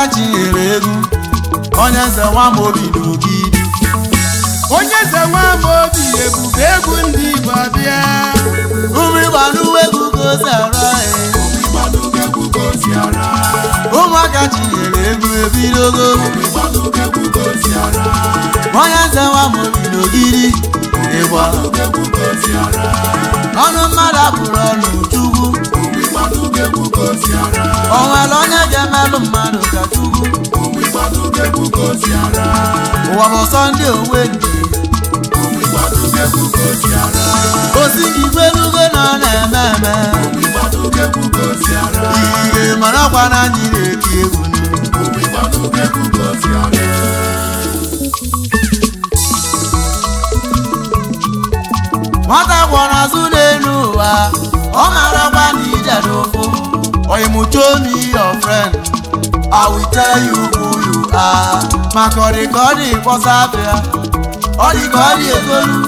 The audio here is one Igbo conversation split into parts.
Ụmụaka chinyere egwu, onye nze Nwamobi n'Ogidi. Onye eze Nwamobi, ebube egwu ndị Igbo abịa. Ụmụ Igbo n'uwe egwu ka o si ara e. Ụmụaka chinyere egwu ebidogo. Onye nze Nwamobi n'Ogidi, ịgba. Ọnụ mmadụ abụrụ ọnụ Chukwu. O nwere onye ga-emelụ mmadụ ka Chukwu? Ụwa bụ sọ ndị onwe ndị. Osi gị gwelugo na ọ na-eme eme. Ihe marakwa na anyị na-eti egwu nụ. Nwata gwọrọ azụ n'elu ụwa, ọ marakwa na ije n'ụfụ. Oyimu, show me your friend, I will tell you who you are. Maka ọ dị ka ọ dị kpọsa afịa, ọ dị ka ọ dị egolu.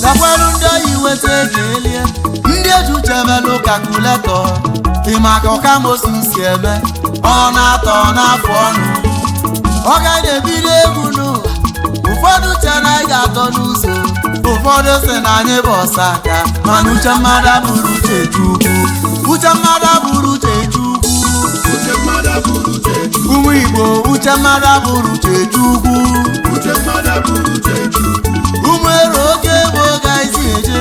Gakwelu ndị oyi weta ego elie, ndị eji uche melụ calculator. Ị maka ọkamosu si eme, ọ na-atọ n'afọ ọnụ. Ọ gaghị ebido egwu n'ụwa. Ụfọdụ uche na anyị ga-atọ n'ụzọ, ụfọdụ sị na anyị bụ ọsa aka, mana uche mmadụ abụrụ uche Chukwu. Uche mmadụ abụrụ uche Chukwu. Ụmụ Igbo, uche mmadụ abụrụ uche Chukwu. Ụmụ ero oge bụ oge anyị si eje.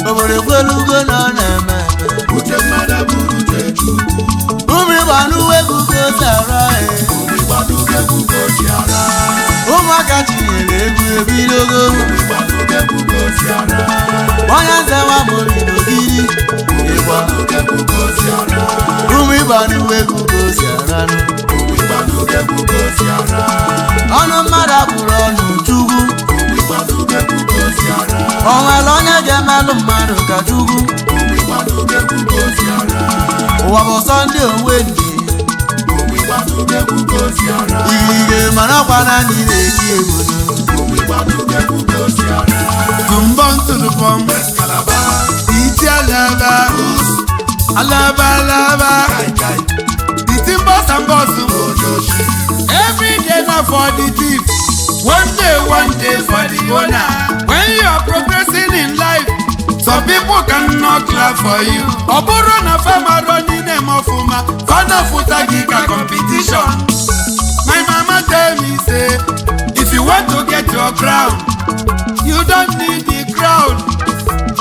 Obodo ekwelugo na ọ na-eme eme. Ụmụ Igbo n'uwe egwu ka o si ara e. Ụmụaka chinyere egwu ebidogo. Onye nze Nwamobi n'Ogidi, ịgba. Ụmụ Igbo n'uwe egwu ka o si aranụ. Ọnụ mmadụ abụrụ ọnụ Chukwu. O nwere onye ga-emelụ mmadụ ka Chukwu? Ụwa bụ sọ ndị onwe ndị. Ihe marakwa na anyị na-eti egwu nụ. Tumbon tulupom, iti alaba, alaba alaba, iti mbọs and bọs. Every day na for the thief, one day, one day for the owner. When you are progressing in life, some people cannot clap for you. Ọ bụrụ na fama running em ọfụma, fana fụta gị ka competition. My mama tell me say, if you want to get your crown, you don't need the crowd.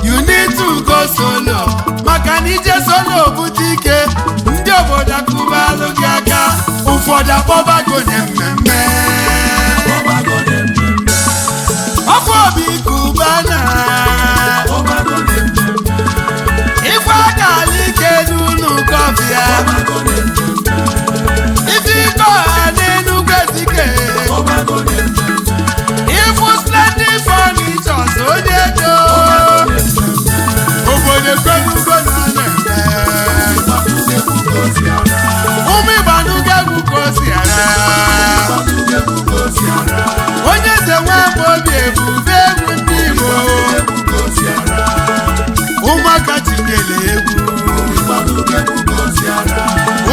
You need to go solo. Maka na ije solo bute ike, ndị obodo akụbalụ gị aka, ụfọdụ akpọbago na mmemme. Ọkwa obi kubana. Ife aka ala ike n'ụlọ kọfịa. Ife ike ọha n'Enugwu Ezike. Ifu Splendid Furnitures onye ego. Obodo ekwenugo na ọ na-eme. Ụmụ Igbanugo egwu ka o si ara. Onye eze Nwamobi, ebube egwu ndị Igbo. Ụmụaka tinyere egwu.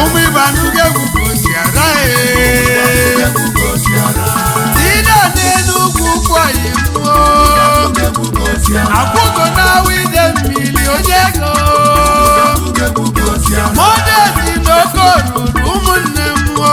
Ụmụ Igbanugo egwu ka o si ara ee. Ide n'Enugwu kwọyị mmụọ. Akwụgo na ide mmiri onye ego. Modesi n'oke oruru ụmụnne mmụọ.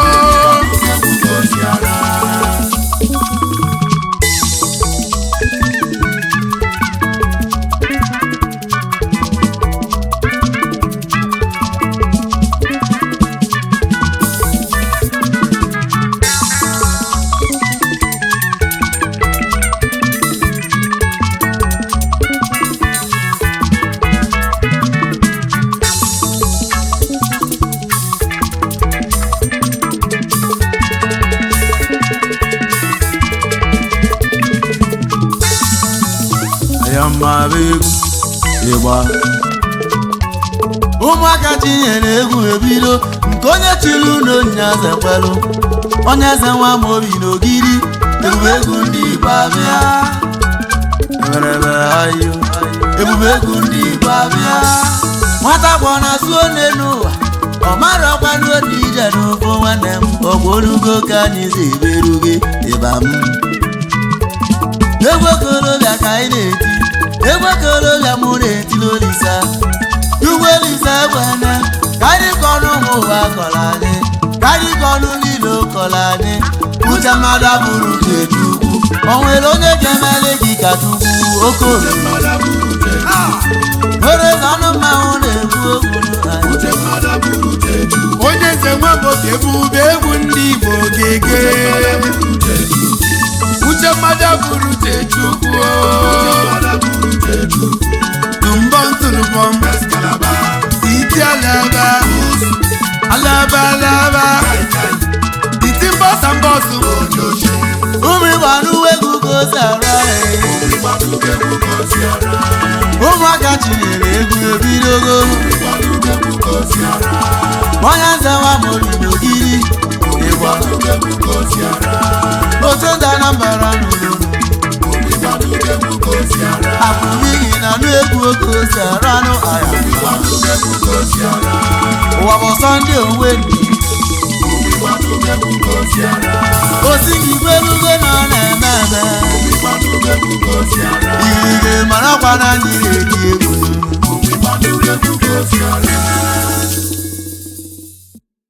Ayama bụ egwu ịgba. Ụmụaka chinyere egwu ebido. Nke onye chiri unu nyaze kwelu, onye eze Nwamobi n'Ogidi, ebube egwu ndị Igbo abịa. Emereme ayo, ebube egwu ndị Igbo abịa. Nwata gbọ na zuo n'elu ụwa. Ọ marakwa n'otu ije n'ụfụ nwanne m, ọgwụrugo ka anyị si eberuge ịba m. Egwu okorobịa ka anyị na-eti, egwu okorobịa mụ na-eti n'Olisa. Ugwu Olisa egbene, ka anyị kọrọ ụmụ ụwa kọrọ anyị, ka anyị kọrọ niile kọrọ anyị. Uche mmadụ abụrụ uche Chukwu, o nwere onye ga-emeli gị ka Chukwu oke oriri. Nwere anụ mmanwụ na-ekwu okwu anyị. Onye nze nwa obi ebube egwu ndị Igbo ga-ege. Uche mmadụ abụrụ uche Chukwu. Tụmbọ ntụrụbọm. Iti alaba. Alaba alaba. Iti mbọsa mbọsụ. Ụmụ Igbo anụwa egwu ka o si ara anyị. Ụmụaka chinyere egwu ebidogo. Onye nze nwa mụrụ n'ogiri. Ịgba otu ndị Anambra nụrụ. Apụghị na nụ egwu oge o si ara nụ aya. Ụwa bụ Sọnde onwe ndụ. Osi gị gwerugo na ọ na-eme eme. Igige marakwa na anyị na-eti egwu.